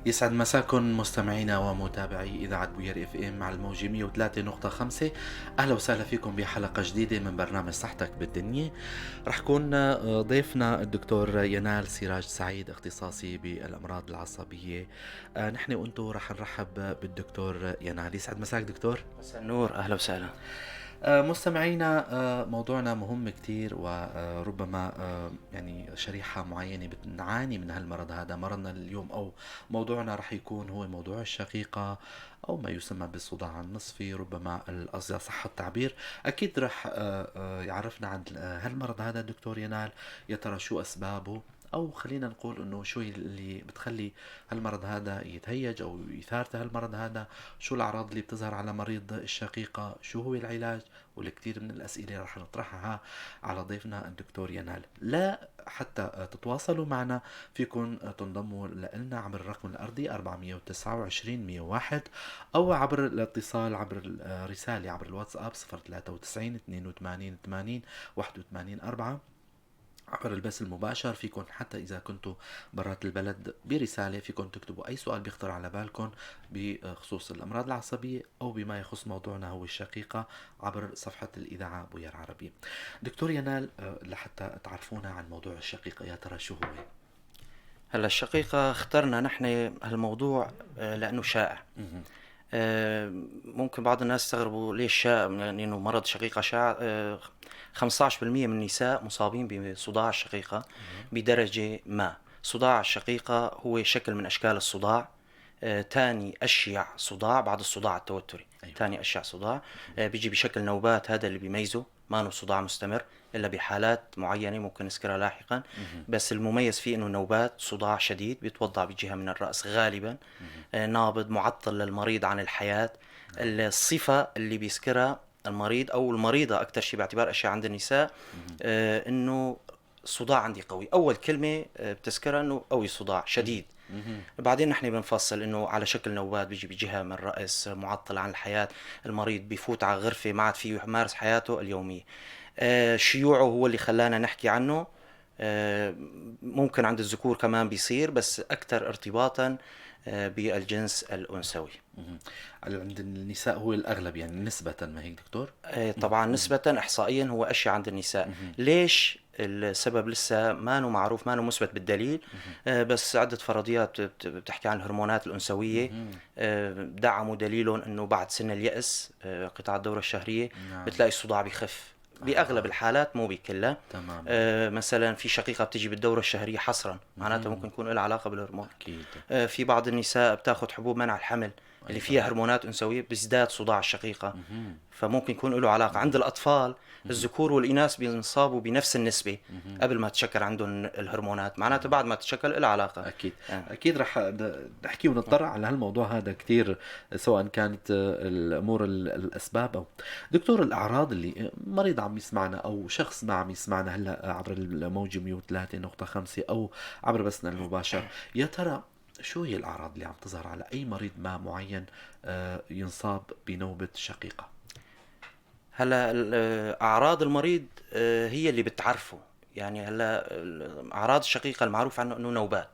يسعد مساكم مستمعينا ومتابعي إذاعة بوير FM على الموجة 103.5. أهلا وسهلا فيكم بحلقة جديدة من برنامج صحتك بالدنيا. رح يكون ضيفنا الدكتور ينال سراج سعيد، اختصاصي بالأمراض العصبية. نحن وأنتم رح نرحب بالدكتور ينال. يسعد مساك دكتور. مساء النور، أهلا وسهلا. مستمعينا، موضوعنا مهم كتير، وربما يعني شريحة معينة بتعاني من هالمرض هذا. مرضنا اليوم أو موضوعنا رح يكون هو موضوع الشقيقة أو ما يسمى بالصداع النصفي، ربما إذا صح التعبير. أكيد رح يعرفنا عن هالمرض هذا الدكتور ينال، يا ترى شو أسبابه، أو خلينا نقول إنه شو اللي بتخلي هالمرض هذا يتهيج أو يثار هالمرض هذا، شو الأعراض اللي بتظهر على مريض الشقيقة، شو هو العلاج، والكثير من الأسئلة رح نطرحها على ضيفنا الدكتور ينال. لا حتى تتواصلوا معنا فيكم تنضموا لنا عبر الرقم الأرضي 429 101، أو عبر الاتصال عبر الرسالة عبر الواتساب 093 82 80 81 4، عبر البث المباشر. فيكم حتى إذا كنتوا برات البلد برسالة فيكم تكتبوا أي سؤال بيخطر على بالكم بخصوص الأمراض العصبية أو بما يخص موضوعنا هو الشقيقة عبر صفحة الإذاعة بوير عربي. دكتور ينال، لحتى تعرفونا عن موضوع الشقيقة، يا ترى شو هو؟ هلا الشقيقة اخترنا نحن هالموضوع لأنه شائع. ممكن بعض الناس يستغربوا ليش شائع، لأنه يعني مرض شقيقة شائع. 15% من النساء مصابين بصداع الشقيقة بدرجة ما. صداع الشقيقة هو شكل من أشكال الصداع، ثاني أشيع صداع بعد الصداع التوتري. أيوة. ثاني أشيع صداع بيجي بشكل نوبات، هذا اللي بيميزه، ما هو صداع مستمر إلا بحالات معينة ممكن نذكرها لاحقا. بس المميز فيه إنه نوبات صداع شديد بيتوضع بجهة من الرأس غالبا، نابض معطل للمريض عن الحياة. الصفة اللي بيذكرها المريض أو المريضة أكثر شيء باعتبار أشياء عند النساء، إنه صداع عندي قوي. أول كلمة بتذكرها إنه قوي، صداع شديد. بعدين نحن بنفصل إنه على شكل نوبات بيجي بجهة من الرأس، معطل عن الحياة، المريض بيفوت على غرفة ما عاد فيه يمارس حياته اليومية. شيوعه هو اللي خلانا نحكي عنه. ممكن عند الذكور كمان بيصير، بس أكثر ارتباطا بالجنس الأنثوي. عند النساء هو الأغلب يعني نسبة، ما هيك دكتور؟ طبعا نسبة إحصائيا هو أشياء عند النساء. ليش؟ السبب لسه ما هو معروف، ما هو مثبت بالدليل، بس عدة فرضيات بتحكي عن الهرمونات الأنثوية. دعموا دليلهم أنه بعد سن اليأس، قطاع الدورة الشهرية، نعم. بتلاقي الصداع بخف بأغلب الحالات، مو بكلها. تمام. مثلا في شقيقة بتجي بالدورة الشهرية حصرا، معناتها ممكن يكون لها علاقة بالهرمون. أكيد. في بعض النساء بتاخذ حبوب منع الحمل اللي فيها هرمونات أنثوية، بيزداد صداع الشقيقة، فممكن يكون له علاقة. عند الأطفال الذكور والإناث بينصابوا بنفس النسبة قبل ما تشكل عندهم الهرمونات، معناته بعد ما تشكل لها علاقة. أكيد. أكيد رح نحكي ونتطرق على هالموضوع هذا كثير، سواء كانت الأمور الأسباب أو دكتور الأعراض اللي مريض عم يسمعنا أو شخص ما عم يسمعنا هلا عبر الموجة 103.5 أو عبر بثنا المباشر، يا ترى شو هي الأعراض اللي عم تظهر على أي مريض ما معين ينصاب بنوبة شقيقة؟ هلا أعراض المريض هي اللي بتعرفه. يعني هلا أعراض الشقيقة المعروف عنه أنه نوبات،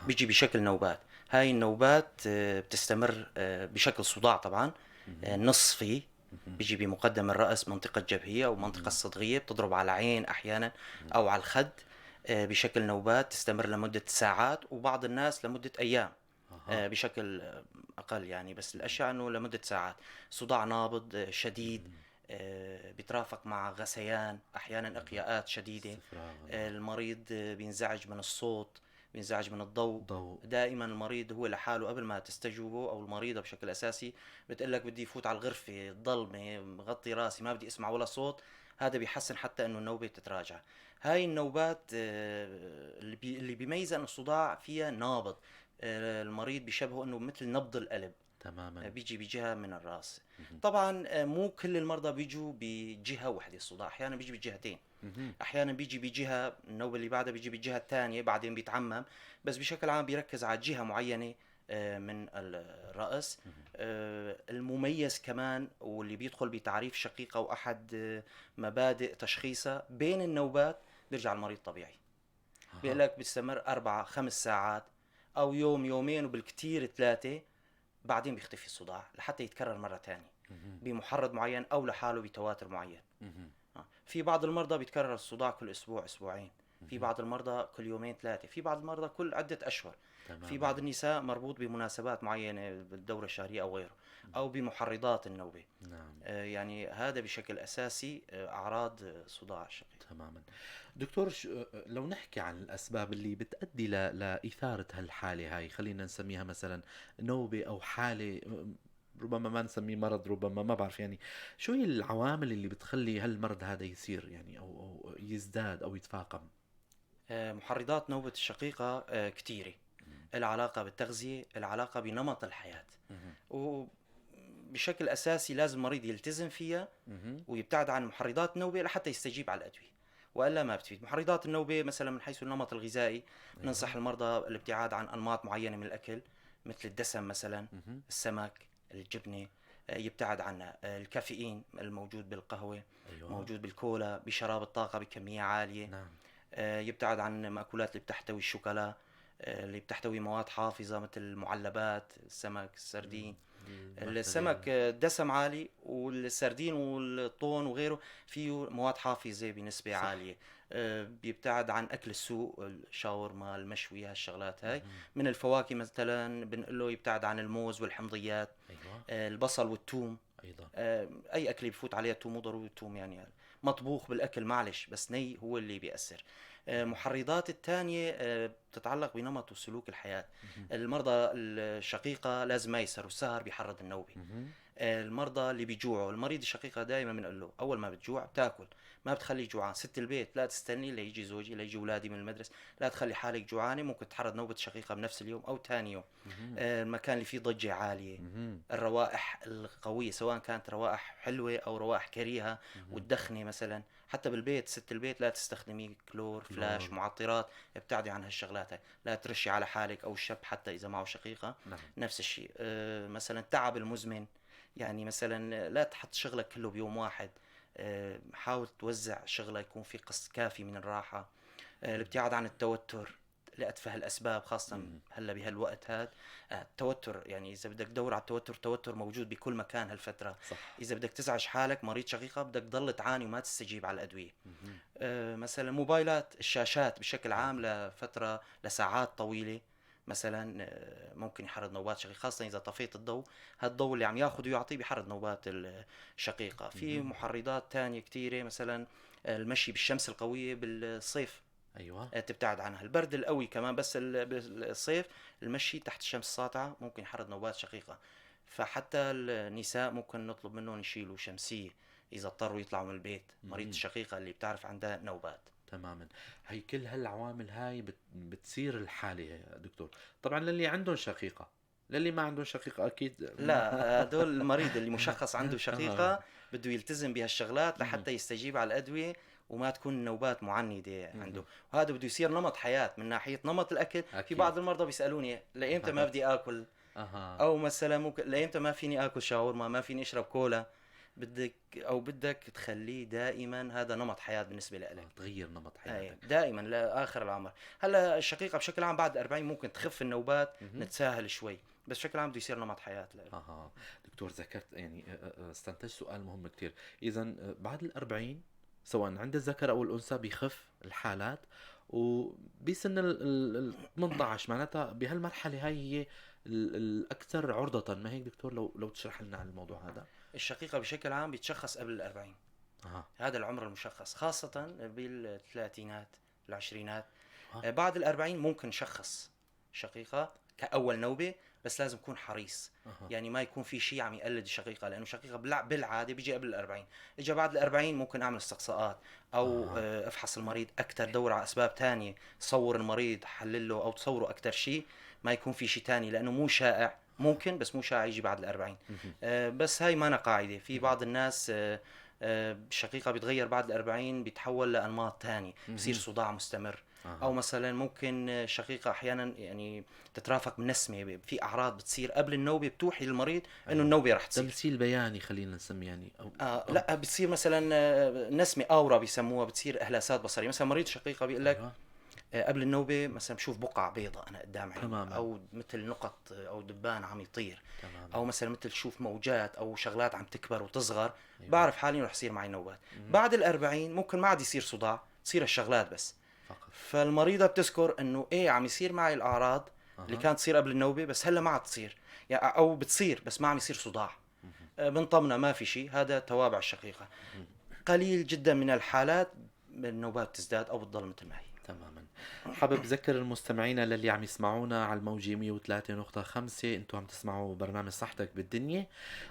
بيجي بشكل نوبات. هاي النوبات بتستمر بشكل صداع طبعا نصفي، بيجي بمقدم الرأس، منطقة الجبهية أو منطقة الصدغية، بتضرب على العين أحيانا أو على الخد بشكل نوبات تستمر لمدة ساعات، وبعض الناس لمدة أيام بشكل أقل يعني، بس الأشياء أنه لمدة ساعات. صداع نابض شديد، بيترافق مع غثيان، أحيانا إقياءات شديدة. المريض بينزعج من الصوت، بينزعج من الضوء. دائما المريض هو لحاله قبل ما تستجوبه، أو المريضة بشكل أساسي بتقلك بدي فوت على الغرفة الظلمة، مغطي راسي، ما بدي أسمع ولا صوت. هذا بيحسن حتى أنه النوبة تتراجع. هاي النوبات اللي بيميزها أنه الصداع فيها نابض، المريض بيشبهه أنه مثل نبض القلب تماما، بيجي بجهة من الرأس. طبعا مو كل المرضى بيجوا بجهة واحدة الصداع، أحيانا بيجي بجهتين، أحيانا بيجي بجهة، النوبة اللي بعدها بيجي بالجهة الثانية، بعدين بيتعمم، بس بشكل عام بيركز على جهة معينة من الرأس. المميز كمان واللي بيدخل بتعريف شقيقة وأحد مبادئ تشخيصها، بين النوبات بيرجع المريض طبيعي. بيقول لك بيستمر 4-5 ساعات، او يوم يومين وبالكثير 3، بعدين بيختفي الصداع لحتى يتكرر مرة ثانية بمحرض معين او لحاله بتواتر معين. في بعض المرضى بيتكرر الصداع كل اسبوع اسبوعين، في بعض المرضى كل يومين 3، في بعض المرضى كل عدة أشهر. في بعض النساء مربوط بمناسبات معينة بالدورة الشهرية أو غيره، أو بمحرضات النوبة. يعني هذا بشكل أساسي أعراض صداع الشقيقة. تماما. دكتور، لو نحكي عن الأسباب اللي بتؤدي لإثارة هالحالة هاي، خلينا نسميها مثلا نوبة أو حالة، ربما ما نسميه مرض، ربما ما بعرف، يعني شو هي العوامل اللي بتخلي هالمرض هذا يصير يعني أو يزداد أو يتفاقم؟ محرضات نوبة الشقيقة كثيرة، العلاقة بالتغذية، العلاقة بنمط الحياة، وبشكل أساسي لازم المريض يلتزم فيها ويبتعد عن محرضات النوبة لحتى يستجيب على الأدوية، وإلا ما بتفيد. محرضات النوبة مثلا من حيث النمط الغذائي، ننصح المرضى الابتعاد عن أنماط معينة من الأكل مثل الدسم مثلا، السمك، الجبنة، يبتعد عنها، الكافيين الموجود بالقهوة، موجود بالكولا، بشراب الطاقة بكمية عالية. يبتعد عن مأكولات اللي بتحتوي الشوكولا، اللي بتحتوي مواد حافظة مثل المعلبات، السمك، السردين. السمك دسم عالي، والسردين والطون وغيره فيه مواد حافظة بنسبة عالية. بيبتعد عن أكل السوق، الشاورما، المشوي، هالشغلات هاي. من الفواكه مثلا بنقول له يبتعد عن الموز والحمضيات. البصل والثوم. أي أكل بفوت عليها الثوم، مو ضروري الثوم يعني مطبوخ بالأكل معلش، بس ني هو اللي بيأثر. محرضات الثانية بتتعلق بنمط وسلوك الحياة. المرضى الشقيقة لازم ما يسهروا، السهر بيحرض النوبة. المرضى اللي بيجوعوا، المريض الشقيقة دائما بنقول له أول ما بتجوع بتاكل، ما بتخلي جوعان. ست البيت لا تستني ليجي زوجي، ليجي أولادي من المدرسة، لا تخلي حالك جوعانة، ممكن تحرض نوبة الشقيقة بنفس اليوم أو ثاني يوم. المكان اللي فيه ضجة عالية، الروائح القوية سواء كانت روائح حلوة أو روائح كريهة، والدخنة مثلا. حتى بالبيت ست البيت لا تستخدمي كلور، فلاش، معطرات، ابتعدي عن هالشغلات، لا ترشي على حالك أو الشاب حتى إذا معه شقيقة. نفس الشيء. مثلا التعب المزمن، يعني مثلا لا تحط شغلك كله بيوم واحد، حاول توزع شغلك، يكون في قسط كافي من الراحة. الابتعاد عن التوتر لأتفه الأسباب، خاصة هلا بهالوقت هذا. التوتر يعني إذا بدك تدور على التوتر، التوتر موجود بكل مكان هالفترة. إذا بدك تزعج حالك مريض شقيقة بدك تضل تعاني وما تستجيب على الأدوية. مثلا موبايلات، الشاشات بشكل عام لفترة لساعات طويلة مثلا، ممكن يحرض نوبات شقيقة، خاصة إذا طفيت الضوء، هالضوء اللي عم ياخذ ويعطيه بيحرض نوبات الشقيقة. في محرضات تانية كتيرة، مثلا المشي بالشمس القوية بالصيف. تبتعد عنها. البرد القوي كمان، بس بالصيف المشي تحت الشمس الساطعة ممكن يحرض نوبات شقيقة. فحتى النساء ممكن نطلب منهم يشيلوا شمسية إذا اضطروا يطلعوا من البيت، مريض الشقيقة اللي بتعرف عندها نوبات. تماما. هي كل هالعوامل هاي بتصير الحالة يا دكتور. طبعا للي عندهم شقيقة، للي ما عندهم شقيقة أكيد لا، هدول المريض اللي مشخص عنده شقيقة بده يلتزم بهالشغلات لحتى يستجيب على الأدوية وما تكون النوبات معندة عنده. وهذا بده يصير نمط حياة من ناحية نمط الأكل. في بعض المرضى بيسألوني لإمتى ما بدي آكل، أو مثلا ممكن لإمتى ما فيني آكل شاورما، ما فيني أشرب كولا. بدك تخليه دائما هذا نمط حياة بالنسبة لك، تغير نمط حياتك دائما لآخر العمر. هلا الشقيقة بشكل عام بعد 40 ممكن تخف النوبات، نتساهل شوي، بس بشكل عام بده يصير نمط حياة لك. دكتور، ذكرت يعني استنتجت سؤال مهم كتير. إذا بعد 40 سواء عند الذكر أو الأنثى بيخف الحالات، وبسن ال 18 معناتها بهالمرحلة هاي هي الأكثر عرضة، ما هيك دكتور؟ لو تشرح لنا عن الموضوع هذا. الشقيقة بشكل عام بيتشخص قبل 40. هذا العمر المشخص، خاصة بالثلاثينات العشرينات. بعد 40 ممكن نشخص شقيقة كأول نوبة، بس لازم يكون حريص. يعني ما يكون في شيء عم يقلد الشقيقة، لأنه الشقيقة بالعادة بيجي قبل 40. إجا بعد 40 ممكن أعمل استقصاءات أو أفحص المريض أكثر، دور على أسباب تانية، صور المريض، حلله أو تصوره أكثر شيء، ما يكون في شيء تاني، لأنه مو شائع، ممكن بس مو شائع يجي بعد 40. بس هاي ما أنا قاعدة. في بعض الناس الشقيقة بيتغير بعد 40، بيتحول لأنماط تانية، بصير صداع مستمر. أو مثلا ممكن شقيقة أحيانا يعني تترافق بالنسمة، في أعراض بتصير قبل النوبة بتوحي للمريض إنه النوبة رح تصير. تمثيل بياني خلينا نسميه يعني، أو لا، بتصير مثلا نسمة أورا بيسموها، بتصير إهلاسات بصرية. مثلا مريض شقيقة بيقول لك قبل النوبة مثلا بشوف بقع بيضاء انا قدام عيني، او مثل نقط او دبان عم يطير، او مثلا مثل شوف موجات او شغلات عم تكبر وتصغر. بعرف حالي انه رح يصير معي نوبات. بعد 40 ممكن ما عاد يصير صداع، تصير الشغلات بس فقط. فالمريضه بتذكر انه ايه عم يصير معي الاعراض اللي كانت تصير قبل النوبة، بس هلا ما عاد تصير، يعني او بتصير بس ما عم يصير صداع. بنطمنا ما في شيء، هذا توابع الشقيقة. قليل جدا من الحالات النوبات تزداد او بتضل مثل ما هي. تماما. حابب ذكر المستمعين للي عم يسمعونا على الموجة 103.5، انتم عم تسمعوا برنامج صحتك بالدنيا.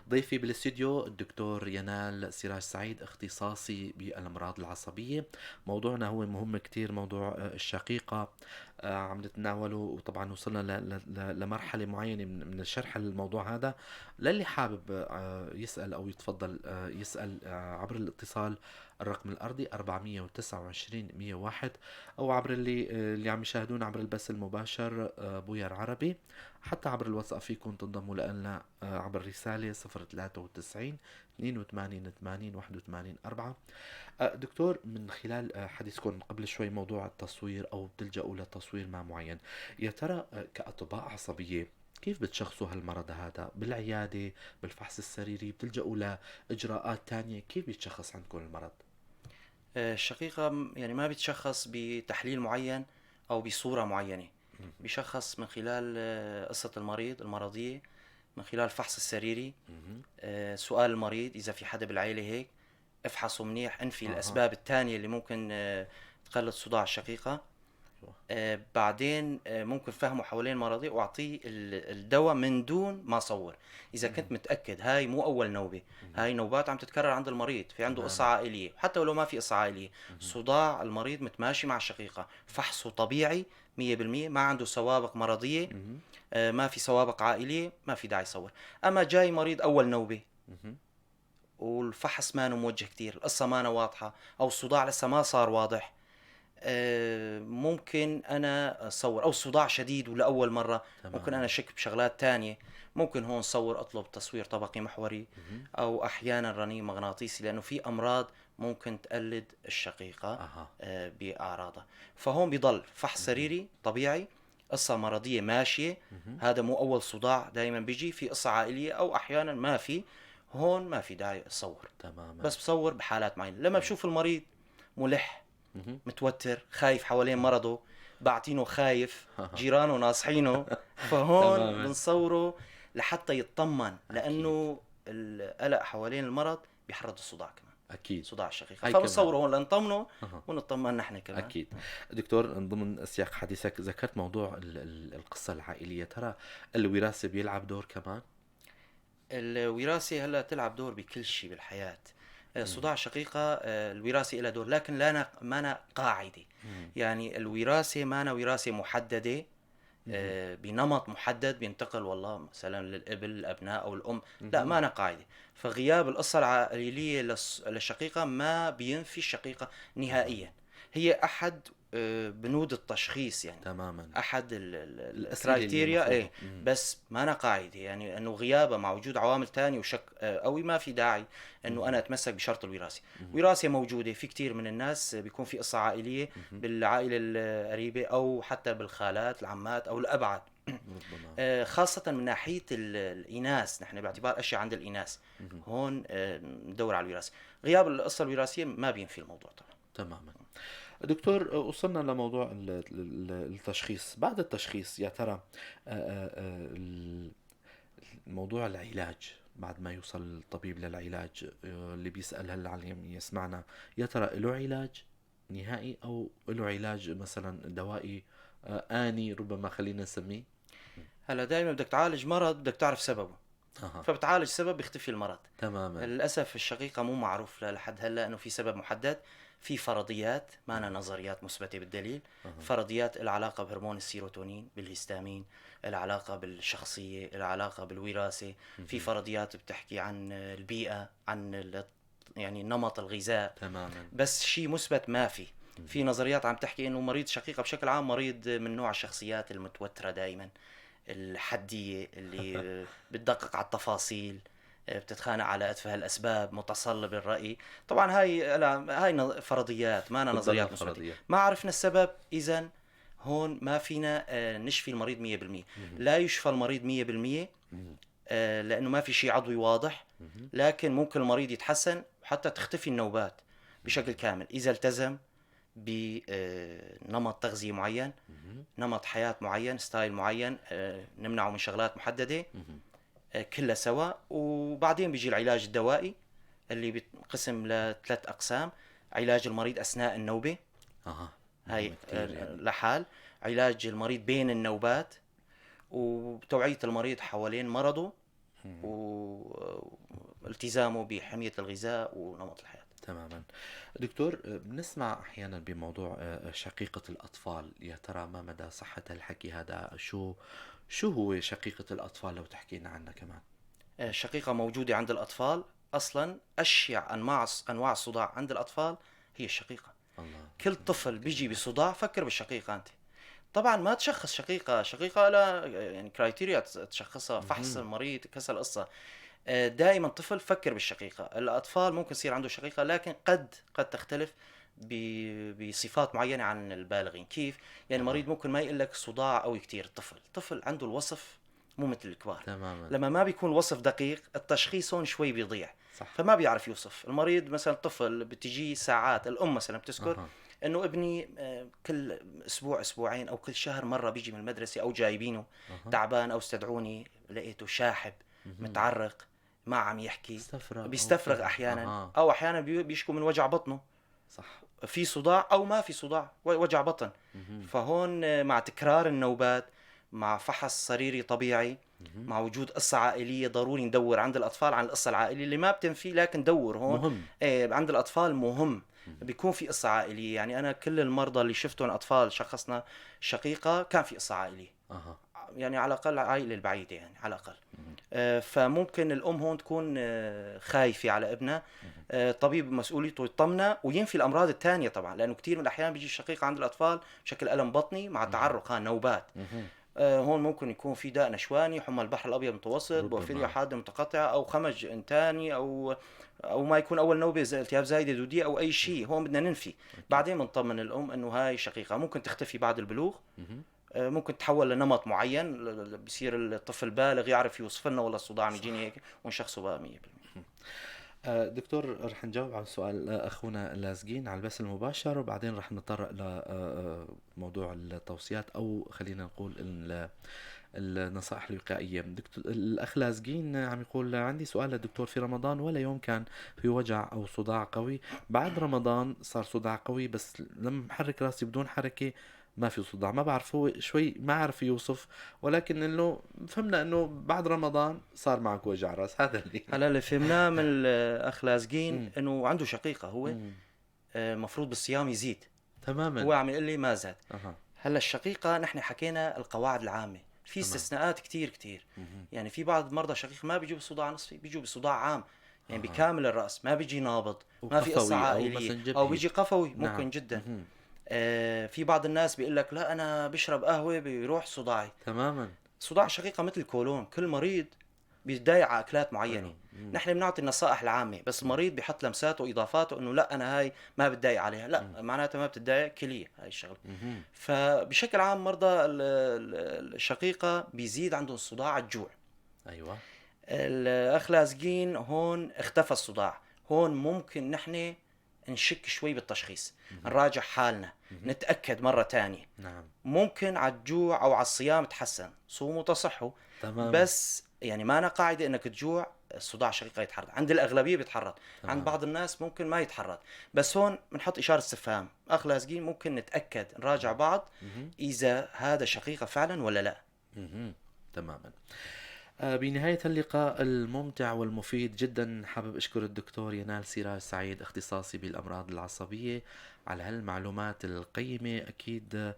ضيفي بالاستوديو الدكتور ينال سراج سعيد، اختصاصي بالامراض العصبية. موضوعنا هو مهم كتير، موضوع الشقيقة، عم نتناوله، وطبعا وصلنا لمرحلة معينة من الشرح للموضوع هذا. للي حابب يسأل او يتفضل يسأل عبر الاتصال، الرقم الأرضي 429 101، أو عبر اللي عم يشاهدونا عبر البث المباشر بوير عربي، حتى عبر الواتساب فيكم تنضموا لنا عبر رسالة 093 82 80 81 4. دكتور، من خلال حديثكم قبل شوي موضوع التصوير أو بتلجأوا لتصوير ما معين، يا ترى كأطباء عصبية كيف بتشخصوا هالمرض هذا؟ بالعيادة، بالفحص السريري، بتلجأوا لإجراءات تانية؟ كيف بيتشخص عندكم المرض؟ الشقيقة يعني ما بيتشخص بتحليل معين أو بصورة معينة، بيشخص من خلال قصة المريض المرضية، من خلال الفحص السريري، سؤال المريض إذا في حدا بالعيلة هيك، افحصه منيح، انفي الأسباب الثانية اللي ممكن تقلد صداع الشقيقة. بعدين ممكن فهمه حوالين مرضي واعطيه الدواء من دون ما صور. اذا كنت متاكد هاي مو اول نوبه، هاي نوبات عم تتكرر عند المريض، في عنده قصة عائلية، حتى ولو ما في قصة عائلية، صداع المريض متماشي مع الشقيقة، فحصه طبيعي 100%، ما عنده سوابق مرضية، ما في سوابق عائلية، ما في داعي يصور. اما جاي مريض اول نوبه والفحص ما موجه كتير، القصة ما واضحة، او الصداع لسه ما صار واضح، ممكن انا اصور، او صداع شديد ولاول مرة، ممكن انا شك بشغلات تانية، ممكن هون صور، اطلب تصوير طبقي محوري، او احيانا رنين مغناطيسي، لانه في امراض ممكن تقلد الشقيقة باعراضها. فهون بيضل فحص سريري طبيعي، قصة مرضية ماشية، هذا مو اول صداع، دائما بيجي في قصة عائلية او احيانا ما في، هون ما في داعي اصور. تماما. بس بصور بحالات معينة، لما بشوف المريض ملح، متوتر، خايف حوالين مرضه، بعتينه خايف، جيرانه ناصحينه، فهون بنصوره لحتى يطمن، لانه القلق حوالين المرض بيحرض الصداع كمان. اكيد، صداع الشقيقة، فبنصوره هون لنطمنه ونطمن نحن كمان. اكيد. دكتور، ضمن سياق حديثك ذكرت موضوع القصة العائلية، ترى الوراثة بيلعب دور كمان؟ الوراثة هلا تلعب دور بكل شيء بالحياة. صداع الشقيقة الوراثة لها دور، لكن لا ما قاعدة. يعني الوراثة ما وراثة محددة بنمط محدد بينتقل والله مثلا للابن، الابناء او الام، لا ما قاعدة. فغياب القصة العائلية للشقيقة ما بينفي الشقيقة نهائيا، هي احد بنود التشخيص يعني. تماما، احد ال criteria، ايه، بس ما قاعدة، يعني انه غيابها مع وجود عوامل تانية وشك قوي ما في داعي انه انا اتمسك بشرط الوراثة. وراثه موجودة في كثير من الناس، بيكون في قصة عائلية بالعائلة القريبة او حتى بالخالات، العمات او الابعد، خاصة من ناحية الاناث، نحن باعتبار اشياء عند الاناث هون ندور على الوراثة. غياب القصة الوراثية ما بينفي الموضوع طبعا. تماما. دكتور، وصلنا لموضوع التشخيص. بعد التشخيص يا ترى موضوع العلاج، بعد ما يوصل الطبيب للعلاج، اللي بيسأل هلا عم يسمعنا، يا ترى له علاج نهائي أو له علاج مثلا دوائي آني ربما خلينا نسميه؟ هلا دائما بدك تعالج مرض بدك تعرف سببه. فبتعالج سبب بيختفي المرض. تماما. للأسف الشقيقة مو معروف لحد هلا إنه في سبب محدد، في فرضيات، ما أنا نظريات مثبتة بالدليل. فرضيات العلاقة بهرمون السيروتونين، بالهستامين، العلاقة بالشخصية، العلاقة بالوراثة. في فرضيات بتحكي عن البيئة، عن يعني نمط الغذاء. تماما. بس شيء مثبت ما في. في نظريات عم تحكي إنه مريض شقيقة بشكل عام مريض من نوع الشخصيات المتوترة دائما، الحدية، اللي بتدقق على التفاصيل، بتتخانق على أتفه الأسباب، متصلب الرأي. طبعا هاي فرضيات، ما أنا نظريات مثبتة، ما عرفنا السبب، إذا هون ما فينا نشفي المريض 100%. لا يشفى المريض 100%، لأنه ما في شيء عضوي واضح، لكن ممكن المريض يتحسن وحتى تختفي النوبات بشكل كامل إذا التزم بنمط تغذية معين، نمط حياة معين، style معين، نمنعه من شغلات محددة، كلها سوا. وبعدين بيجي العلاج الدوائي اللي بينقسم لثلاث أقسام: علاج المريض أثناء النوبة، هاي مهم كتير يعني. لحال، علاج المريض بين النوبات، وتوعية المريض حوالين مرضه، والتزامه بحمية الغذاء ونمط الحياة. تماما. دكتور، بنسمع أحيانا بموضوع شقيقة الأطفال، يا ترى ما مدى صحة الحكي هذا؟ شو هو شقيقة الأطفال لو تحكينا عنها كمان؟ الشقيقة موجودة عند الأطفال أصلا. أشيع أنواع الصداع عند الأطفال هي الشقيقة. كل طفل بيجي بصداع فكر بالشقيقة أنت. طبعا ما تشخص شقيقة، شقيقة لا criteria تشخصها، فحص المريض كذا القصة. دائما طفل فكر بالشقيقة. الأطفال ممكن يصير عنده شقيقة، لكن قد تختلف بصفات معينة عن البالغين. كيف؟ المريض ممكن ما يقول لك صداع قوي كتير. الطفل عنده الوصف مو مثل الكبار. لما ما بيكون الوصف دقيق التشخيص هون شوي بيضيع. فما بيعرف يوصف المريض. مثلا طفل بتجي ساعات، الأم مثلا بتذكر إنه ابني كل أسبوع أسبوعين أو كل شهر مرة بيجي من المدرسة أو جايبينه تعبان أو استدعوني لقيته شاحب، متعرق، ما عم يحكي، استفرغ أو بيستفرغ كذا. أحيانا. أو أحيانا بيشكو من وجع بطنه. في صداع أو ما في صداع، وجع بطن. فهون مع تكرار النوبات، مع فحص سريري طبيعي، مع وجود قصة عائلية، ضروري ندور عند الأطفال عن القصة العائلية اللي ما بتنفي، لكن دور هون. مهم. عند الأطفال مهم. بيكون في قصة عائلية. أنا كل المرضى اللي شفتهم أطفال شخصنا شقيقة كان في قصة عائلية. على الأقل عائلة البعيدة، على الأقل. فممكن الأم هون تكون خايفة على ابنها. الطبيب مسؤوليته يطمنها وينفي الأمراض الثانية طبعا، لأنه كثير من الأحيان بيجي الشقيقة عند الأطفال بشكل ألم بطني مع تعرق، نوبات. هون ممكن يكون في داء نشواني، حمى البحر الأبيض المتوسط، بورفيريا حادة متقطعة، أو خمج إنتاني، أو ما يكون أول نوبة زي التهاب زايدة دودية أو أي شيء. هون بدنا ننفي. بعدين بنطمن الأم إنه هاي شقيقة ممكن تختفي بعد البلوغ. ممكن تتحول لنمط معين، بصير الطفل بالغ يعرف يوصف لنا والله الصداع عم يجيني هيك، ونشخصه بقى 100%. دكتور، رح نجاوب على سؤال أخونا لازقين على البث المباشر، وبعدين رح نتطرق ل، موضوع التوصيات أو خلينا نقول النصائح الوقائية. دكتور، الأخ لازقين عم يقول عندي سؤال للدكتور، في رمضان ولا يوم كان في وجع أو صداع قوي، بعد رمضان صار صداع قوي، بس لما بحرك راسي بدون حركة ما في صداع. ما بعرف، هو شوي ما عرف يوصف، ولكن انه فهمنا انه بعد رمضان صار معك وجع راس. هذا اللي هلا اللي فهمناه من الاخ لازقين انه عنده شقيقه، هو مفروض بالصيام يزيد. هو عم يقول لي ما زاد. هلا الشقيقه نحن حكينا القواعد العامه، في استثناءات كتير كتير. في بعض مرضى شقيق ما بيجوا بصداع نصفي، بيجوا بصداع عام، بكامل الراس، ما بيجي نابض، ما في قصه وقفوي أو عائليه، مثلاً جبهي. او بيجي قفوي، ممكن جدا. في بعض الناس بيقول لك لا أنا بشرب قهوة بيروح صداعي. صداع شقيقة مثل الكولون، كل مريض بيتضايق على أكلات معينة. نحن بنعطي النصائح العامة، بس المريض بيحط لمساته وإضافاته إنه لا أنا هاي ما بتضايق عليها، لا، معناتها ما بتتضايق كلية هاي الشغلة. فبشكل عام مرضى الشقيقة بيزيد عندهم صداع الجوع. الأخ لازقين هون اختفى الصداع، هون ممكن نحن نشك شوي بالتشخيص، نراجع حالنا، نتأكد مرة تانية. ممكن على الجوع أو على الصيام تحسن، صوموا تصحوا. بس ما أنا قاعدة إنك تجوع الصداع شقيقة يتحرك، عند الأغلبية بيتحرك، عند بعض الناس ممكن ما يتحرك، بس هون بنحط إشارة استفهام. أخ لازقين ممكن نتأكد، نراجع بعض إذا هذا شقيقة فعلا ولا لا. تماما. بنهاية اللقاء الممتع والمفيد جدا، حابب أشكر الدكتور ينال سراج سعيد اختصاصي بالأمراض العصبية على هالمعلومات القيمة. أكيد،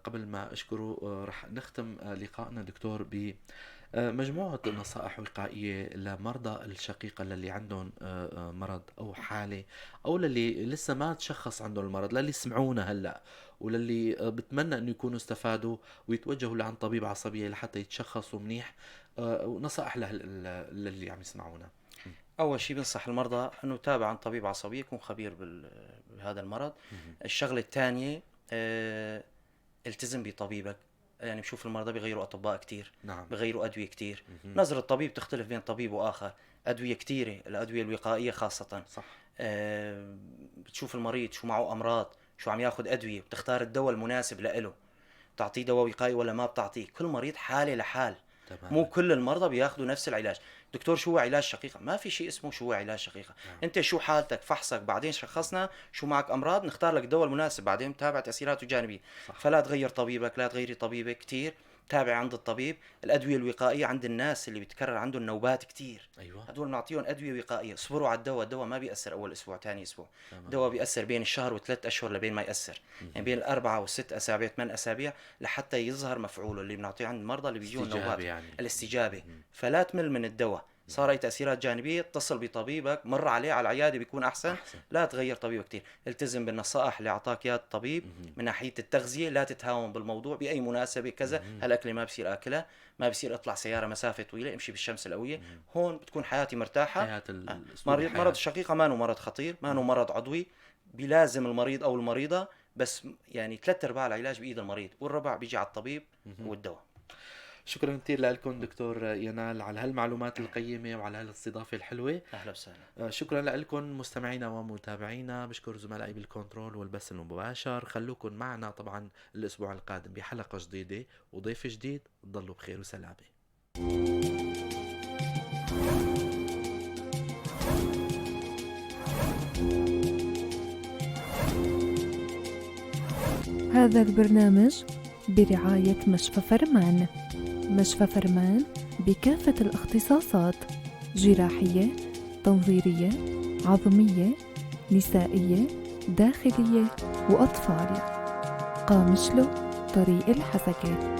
قبل ما أشكره، رح نختم لقائنا دكتور ب، مجموعة نصائح وقائية لمرضى الشقيقة للي عندهم مرض أو حالة، أو للي لسه ما تشخص عندهم المرض، للي سمعونا هلأ وللي بتمنى أنه يكونوا استفادوا ويتوجهوا لعند طبيب عصبية لحتى يتشخصوا منيح. ونصائح للي عم يسمعونا. أول شيء بنصح المرضى أنه يتابع عند طبيب عصبية، يكون خبير بهذا المرض. الشغلة الثانية، التزم بطبيبك. يعني بشوف المرضى بيغيروا اطباء كثير، بغيروا ادوية كثير. نظره الطبيب تختلف بين طبيب واخر، ادوية كثيرة، الادوية الوقائية خاصة. بتشوف المريض شو معه امراض، شو عم ياخذ ادوية، بتختار الدواء المناسب لإله، بتعطيه دواء وقائي ولا ما بتعطيه. كل مريض حاله لحال. مو كل المرضى بياخذوا نفس العلاج. دكتور شو هو علاج شقيقة؟ ما في شيء اسمه شو هو علاج شقيقة. انت شو حالتك، فحصك، بعدين شخصنا شو معك امراض، نختار لك الدواء المناسب، بعدين تابع تاثيراته الجانبية. فلا تغير طبيبك، لا تغيري طبيبك كثير، تابع عند الطبيب. الادوية الوقائية عند الناس اللي بتكرر عندهم نوبات كثير، هدول بنعطيهم ادوية وقائيه. اصبروا على الدواء، الدواء ما بيأثر اول اسبوع ثاني اسبوع. الدواء بيأثر بين الشهر وثلاث اشهر لبين ما يأثر. يعني بين الاربعة والست اسابيع، 8 اسابيع لحتى يظهر مفعوله اللي بنعطيه عند المرضى اللي بيجون نوبات يعني. الاستجابة. فلا تمل من الدواء، صار اي تاثيرات جانبيه اتصل بطبيبك، مر عليه على العيادة بيكون احسن. لا تغير طبيبك كثير، التزم بالنصائح اللي اعطاك اياها الطبيب من ناحية التغذية، لا تتهاون بالموضوع باي مناسبة كذا. هالاكله ما بصير اكلها، ما بصير اطلع سيارة مسافة طويلة، امشي بالشمس القوية. هون بتكون حياتي مرتاحة. حياة الأسلوب مرض الشقيقة ما مرض خطير، ما مرض عضوي، بلازم المريض او المريضة بس يعني 3/4 العلاج بايد المريض، والربع بيجي على الطبيب والدواء. شكرا كثير لكم دكتور ينال على هالمعلومات القيمة وعلى هالاستضافة الحلوة. أهلا وسهلا. شكرا لكم مستمعينا ومتابعينا، بشكر زملائي بالكنترول والبث المباشر. خلوكم معنا طبعا الأسبوع القادم بحلقة جديدة وضيف جديد. تضلوا بخير وسلامة. هذا البرنامج برعاية مشفى فرمان. مشفى فرمان بكافة الاختصاصات: جراحية، تنظيرية، عظمية، نسائية، داخلية وأطفال. قامشلو، طريق الحسكة.